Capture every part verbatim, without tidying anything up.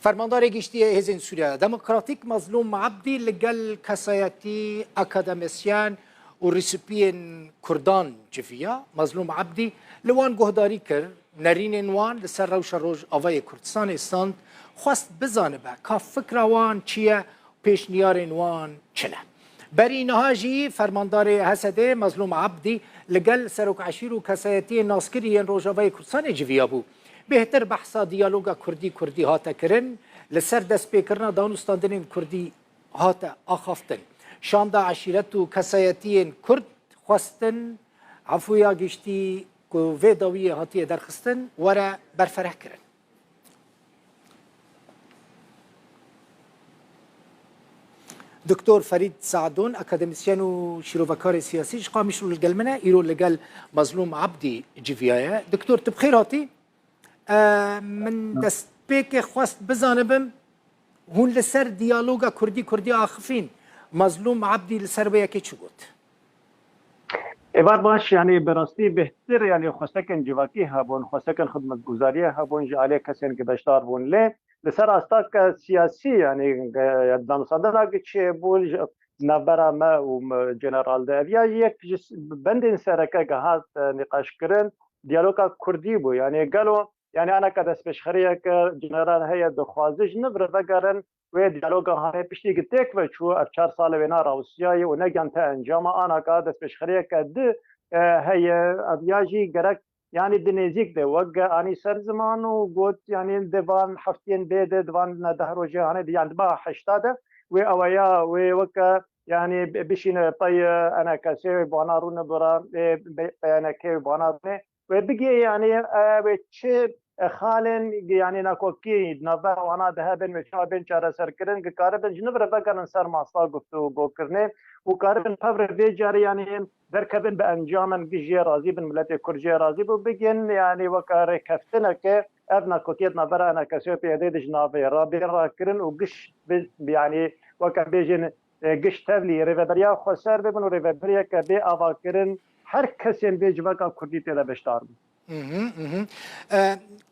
Fermandarê Giştî yê Hêzên Sûriya Demokratîk Mezlûm Ebdî li gel kesayetî, akademîsyen û rûspiyên Kurdan civiya. Mezlûm Ebdî li wan guhdarî kir, nerînên wan li ser rewşa Rojavayê Kurdistanê stand, xwest bizanibe ka fikra wan çi ye, pêşniyarên wan çi ne. Berî niha jî fermandarê H S D'ê Mezlûm Ebdî li gel serokeşîr û kesayetiyên naskirî yên Rojavayê Kurdistanê civiya bû. Bêhtir behsa diyaloga Kurdî-Kurdî hate kirin, li ser destpêkirina danûstandinên Kurdî hate axaftin. Şanda eşîret û kesayetiyên Kurd xwestin efûya giştî ku vê dawiyê hatiye derxistin were berfireh kirin. Doktor Ferîd Saedon, akademîsyen û şîrovekarê siyasî ji Qamişlo li gel min e, îro li gel Mezlûm Ebdî civiyaye. Doktor, tu bi xêr hatî. E, min destpêkê xwest bizanibim, hûn li ser diyaloga Kurdî-Kurdî axifîn. Mezlûm Ebdî li ser wê yekê çi got? Êvar baş, yanî bi rastî bêhtir, yanî xwestekên civakî hebûn, xwestekên xidmetguzariyê hebûn ji aliyê kesên ki beşdar bûn. Lê li ser astaka siyasî, yanî, e, danûstandina ki çêbû ji navbera me û me, General de, ev ya yek ji s-, bendên sereke ke hat, e, nîqaşkirin, diyaloga Kurdî bû. Yanî gelo, yanî anaka destpêşxeriyeke General heye, dixwaze ji nû re vegerin wê diyaloga hanê piştî ki têk ve çû, ev çar sal e wêna rawestiyayê û negihand encama, anaka destpêşxeriyeke di, e, heye, ev ya jî gerek, yanî di nêzîk de wek anî ser ziman û got, yanî di van heftiyên bê de, di van deh rojê hanê de, yanî di meha heşta de wê eweya, wê weke, yanî bi-, bişîne pey, e, enekesê wê bana rûne bira, ê, be-, P N K wê bana rûne. Wê bigê, yanî, e, wê çi, e, xalên, yanî nakokî di navbera wana de hebin, wê çawa bên çareserkirin, ki karibin ji nû re vegerin ser masa guftûgokirinê û karibin pevre vê carê, yanî, derkevin bi encamen, giş jê razî bin, miletê Kurd jê razî bû, bigin, yanî, weke rêkeftineke ev nakokiyê di navbera enekesê û P Y D'ê de ji navê re bê rakirin û giş bi, yanî, weke bêjin, e, giş tevlî rêveberiya xweser bibin û rêveberiyeke bê avakirin her kesên vê civaka Kurdî tê de beşdar bin. Mhm, mhm. E,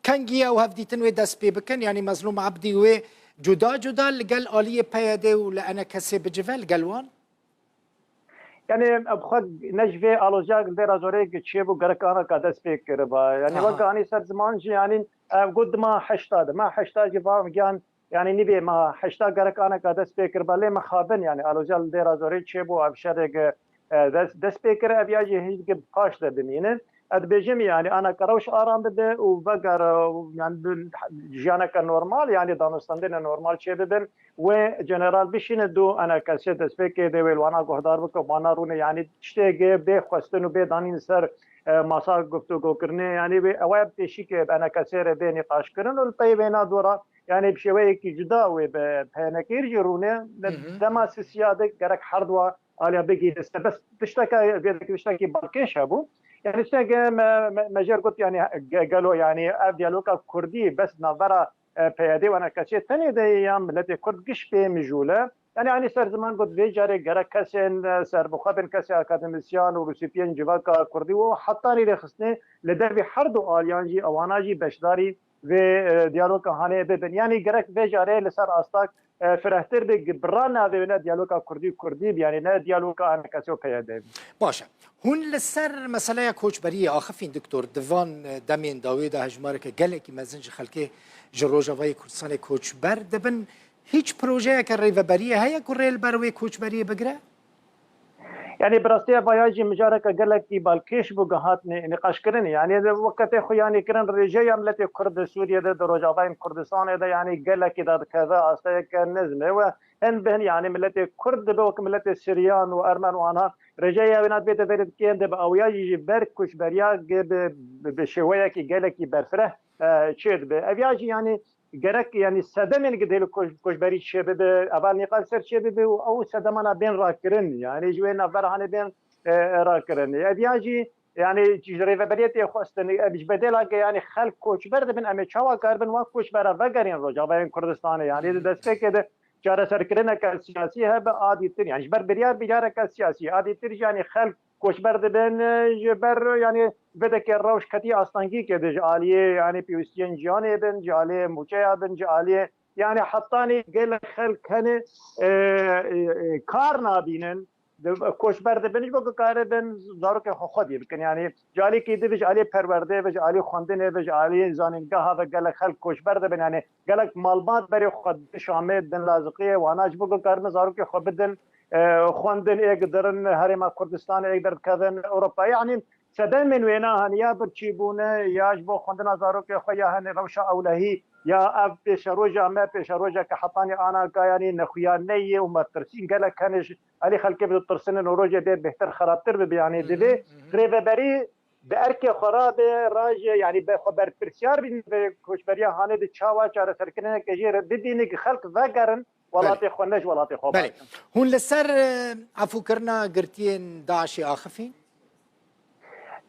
kengî ew hevdîtin wê dest pê bikin? Yanî Mezlûm Ebdî wê cuda cuda li gel aliyê P Y D û li enekesê bicive li gel wan? Yanî, bi xwe ne ji vê aloziya li vê re zorê çêbû, gerek anaka dest pê kiriba. Yanî, aha, wek anî ser ziman jî, yanî, ev got di meha heşta de. Meha heşta jî va giyan, yanî, nîvê meha heşta gerek anaka dest pê kiriba. Lê mixabin, yanî, aloziya li vê re zorê çêbû, ev şerê, e, dest, dest pê kir, ev ya jî hîn paş de bimîne. Ez dibêjim, yanî, anaka rewş aram bibe û vegere, yanî, bi jiyaneke normal, yanî, danûstandinê normal çêbibin. Wê General bişîne dû enekesê destpêkê de wê li wana guhdar bike û wana rûne, yanî tiştê bê xwestin û bê danîn ser, e, masa guftûgokirinê, yanî wê ew ê pêşîkê bi enekesê re bê nîqaşkirin û li pey wêna dora, yanî bi şêweyekî cuda wê bi P N K jî rûne. Hı hı. Dema sisiya de gerek herduwa aliya bigihîne ser. Bes tişteke, vê tiştekî balkêş hebû. Yanî tişteke me, me, me jêr got, yanî ge-, gelo, yanî ev diyaloga Kurdî bes navbera e, P Y D û enekesê tenê de ye, yan miletê Kurd giş pê mijûl e. Yanî anî ser ziman got, vê carê gerek kesên, e, serbixwe bin, kesê akademîsyan û rûspiyên civaka Kurdî û hetanî rêxistinê li devê her du aliyan jî, ewana jî beşdarî vê, e, diyaloga hanê bibin. Yanî gerek vê carê li ser astak, e, firehtir be, bi ra navê wê ne diyaloga Kurdî Kurdî be, yanî ne diyaloga enekesê û P Y D be. Baş e. Hûn li ser meseleya koçberiyê axifîn, Doktor, di van, e, demên dawî de hejmareke gelekî mezin ji xelkê ji Rojavayê Kurdistanê koçber dibin. Hîç projeyeke rêveberiyê heye ku rê li ber wê koçberiyê bigire? Yanî bi rastî ev ya jî mijareke gelekî balkêş bû, gihat nî-, nîqaşkirinê. Yanî weke tê xuyanîkirin rêjeya miletê Kurd di Sûriyê de, di Rojavayên Kurdistanê de, yanî gelekî dadikeve asteyeke nizm e we hin bi hin, yanî miletê Kurd dibe wek miletê Siryan û Ermen û anha rêjeya wêna dibête verê dikên de bi ew ya jî ji ber koçberiya ge-, bi, bi, bi şêweyekî gelekî berfireh, e, çê dibe. Ev ya jî, yanî gerek, yanî sedemên gidê li koç-, koçberî çê bibe, eval nîqaş ser çê bibe û ew sedemana bên rakirin, yanî ji wê navbera hanê bên, e, rakirin. Ev ya jî, yanî ji rêveberiyê tê xwestin, ev ji bedêla ke, yanî xelk koçber dibin, em ê çawa karibin wan koçbera vegerîn Rojavayên Kurdistanê? Yanî di destpêkê de çareserkirineke siyasî hebe a dîtir, yanî ji ber biryar, biryareke siyasî a dîtir jî, yanî xelk koçber dibin, e, ji ber, yanî vedeke rewş ketî astengîkê de ji aliyê, yanî pêwîstiyên jiyanê bin, ji aliyê mûçeya bin, ji aliyê, Yani hetanî gelek xelk hene, e, e, e, kar nabînin. Di, koçber dibin, ji bo ku karibin zarokên xwe xwedî bikin. Yani ji alîkî di, ji alî perwerdê ve, ji alî xwendinê ve, ji alî zanîngeha ve gelek xelk koçber dibin. Yani gelek malbat berê xwe din Şamê, din Laziqiyê, wana ji bo ku karibin zarokên xwe bidin, e, xwendin, êk dirin Herêma Kurdistanê, êk derdikevin Ewropa. Yani sedemên wêna hene ya birçîbûne, ya ji bo xwendina zarokê xwe, ya hene rewşa ewlehî, ya ev pêşeroja me, pêşerojeke hetanî anaka, yanî nexuyaneyê û metirsîn gelek hene ji alî xelkê bi ditirsinin û rojê dê bêhtir xerabtir bibe. Yanî divê rêveberî bi erkê xwe rabe, raje, yanî be xwe berpirsiyar bîne, bi koçberiya hanê de çawa çareserkirineke jê re bibîne, ki xelk vegerin welatê xwe, ne ji welatê xwe. Belê. Hûn li ser, e, efûkirina girtiyên DAIŞê axifîn?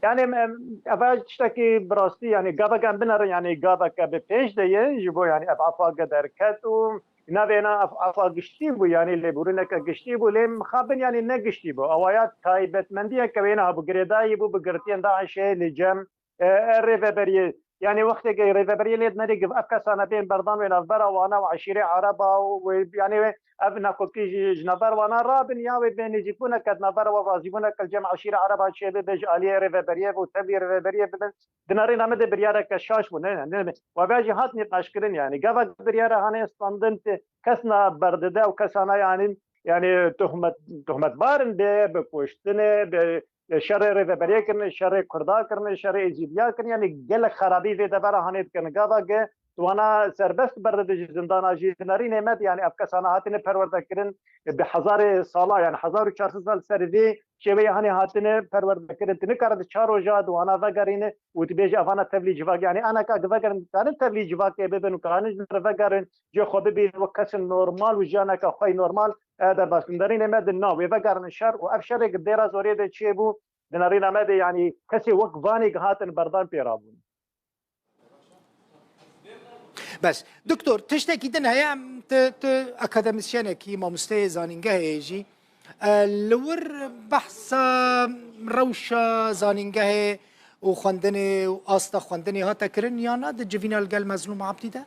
Yani, em, ev tiştekî bi rastî, yani, gavek em binerin, yani, gaveke bi pêş de ye, ji bo, yani, ev afage derket û navêna af-, afa giştî bû, yani, lêborîneke giştî bû, lê mixabin, yani, ne giştî bû. Awaya taybetmendiyeke wêna hebû, girêdayî bû bi girtiyên DAIŞê li cem, e, e, rêveberiyê. Yani, wextê ku rêveberiyê lê dinêrî, ev kesane bên berdan wê navbera wana û eşîrê Ereba û wê, yani, ev nakokî ji, ji navber wana rabin ya wê bê nêzîkbûneke di navbera wan, razîbûneke li cem eşîrê Ereba çêbibe ji aliyê rêveberiyê ve û tevlî rêveberiyê bibin. Di nerîna me de biryareke şaş bû. Ne, ne, ne. Wa vê jî hat nîqaşkirin, yani. Gava biryara hane standin te kes na berdide û kesana, yani, yani, tuhmet, tuhmetbarin bê, bi kuştinê, bi şerê rêveberiyê kirine, şerê Kurda kirine, şerê Êzîdiya kirine, yani gelek xerabî vê devera hanê dikin. Gava ge tu wana serbest berdide ji zindana jî, di nerînê me de, yani ev kesana hatine perwerdekirin bi hezarê sala, yani hezar û çar sed sal ser vê şêweyê hanê hatine perwerdekirin. Tu nikare di çar roja di wana vegerîne û tu bêje evana tevlî civak. Yani anaka gi vegerin, karin tevlî civakê bibin û karin ji vir vegerin, cê xwe bibînin wek kesên normal û jiyaneke xwe yê normal, e, derbas bin. Derînê me di na wê vegerinin şer û ev şerê ki dêra zorê de çêbû, di nerîna me de, yanî kesê wek vanê ki hatin berdan pê rabûn. Bes, doktor, tiştekî din heye, em, tu, tu akademisyenekî, mamosteyê zanîngehê yê jî. E, li wir behsa rewşa zanîngehê û xwendinê û asta xwendinê hate kirin, yan na di civîna li gel Mezlûm Abdî de?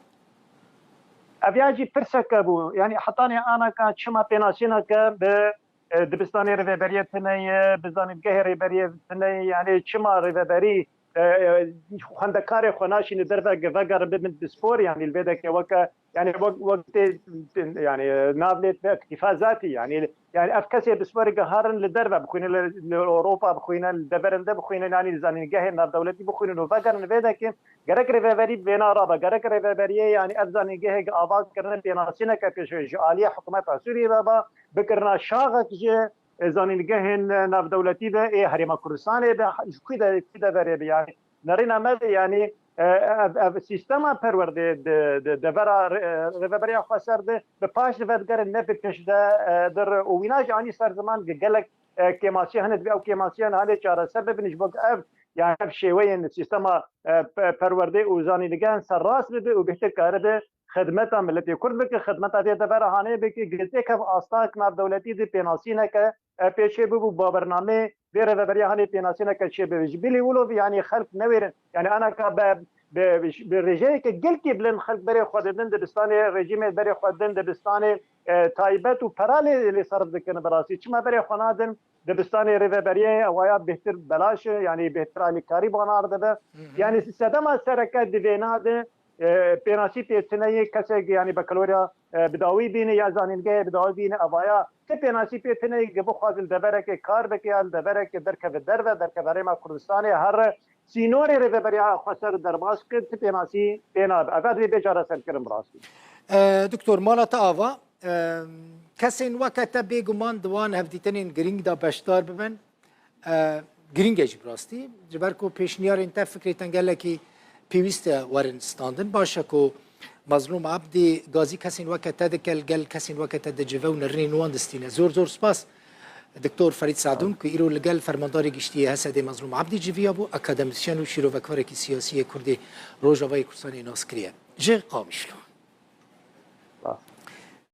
Ev ya jî pirseke bû. Yanî hetanî anaka çima pênasîneke bi, e, dibistanê rêveberiyê tune ye, bi zanîngehê rêberiyê tune ye, yanî çima rêveberî, e, e, xwendekarê xwe naşîne derve, vegerin bibin pispor, yanî li vê dekê weke, yanî wek, wek tê, tê, yanî, e, nav lê dibe îktîfa zatî, yanî, yanî ev kesê pisporê geharin li derve bixwînin, li, li Ewropa bixwînin, li deverên de bixwînin, yanî li zanîngehên navdewletî bixwînin û vegerin vê dekê, gerek rêveberî bi vêna rabe, gerek rêveberiyê, yanî ev zanîngehê ava kirine pênasîneke pêşve ji aliyê hikûmeta Sûriyê ve ba, bikirina şaxek ji, e, zanîngehên, e, navdewletî be, ê Herêma Kurdistanê be, ji ku de, ku de verê be, yanî nerîna me de, yanî, e, ev, ev sîstema perwerdê di, di devera rê-, e, rêveberiya xweser de bi paş de vedigerin, ne bi pêş de, e, dir û wîna jî anî ser ziman ki gelek, e, kêmasî hene, divê ew kêmasiyan halê çareser bibin, ji bo ev, yani ev şêweyên sîstema, e, pe-, perwerdê û zanîngehan serrast bibe û bêhtir karibe xidmeta miletê Kurd bike, xidmeta vê devera hanê bike, girtêk ev asta navdewletî di pênasîneke, e, pê çê bibû, ba bernameyê vê rêveberiya hanê pênasîneke çê bibe. Ji bilî wilo vî, yanî xelk newêrin. Yanî anaka be, be, bi rêjeyeke gelkî bilind xelk berê xwe didin dibistanê, rejîmê berê xwe didin dibistanê, e, taybet û pera lê, lê serf dikin bi rastî. Çima berê xwe nadin dibistanê rêveberiyê, ewaya bêhtir belaş e, yanî bêhtir alîkarî bi wan ardibe. Hı hı. Yanî sedema sereke di vêna de, e, pênasî pê tune ye, kesek, yanî bakalorya, e, bi dawî bîne ya zanîngehê bi dawî bîne, evaya ti pênasî pê tune ye, ki bixwaze li deverekê kar bike ya li deverekê derkeve derve, derkeve Herêma Kurdistanê, her sînorê rêveberiya xweser derbas kir, ti pênasî pê nabe. Ev divê bê çareserkirin bi rastî. E, doktor, mala te ava, e, kesên weke te bêguman di wan hevdîtinên girîng de beşdar bibin. E, girîng e jî bi rastî. Ji ber ku pêşniyarên te, fikrê te gelekî pêwîst e werin standin. Baş e ku Mazlûm Abdî gazî kesên weke te dike, li gel kesên weke te dicive û nirînên wan distîne. Zor zor spas. Doktor Ferîd Sadûn ku îro li gel Fermandarê Giştî yê H S D'ê Mazlûm Abdî civiya bû, akademisyen û şîrovekvarekî siyasî yê Kurdê Rojavayê Kurdistanê nas kiriye. Ji Qamişlo.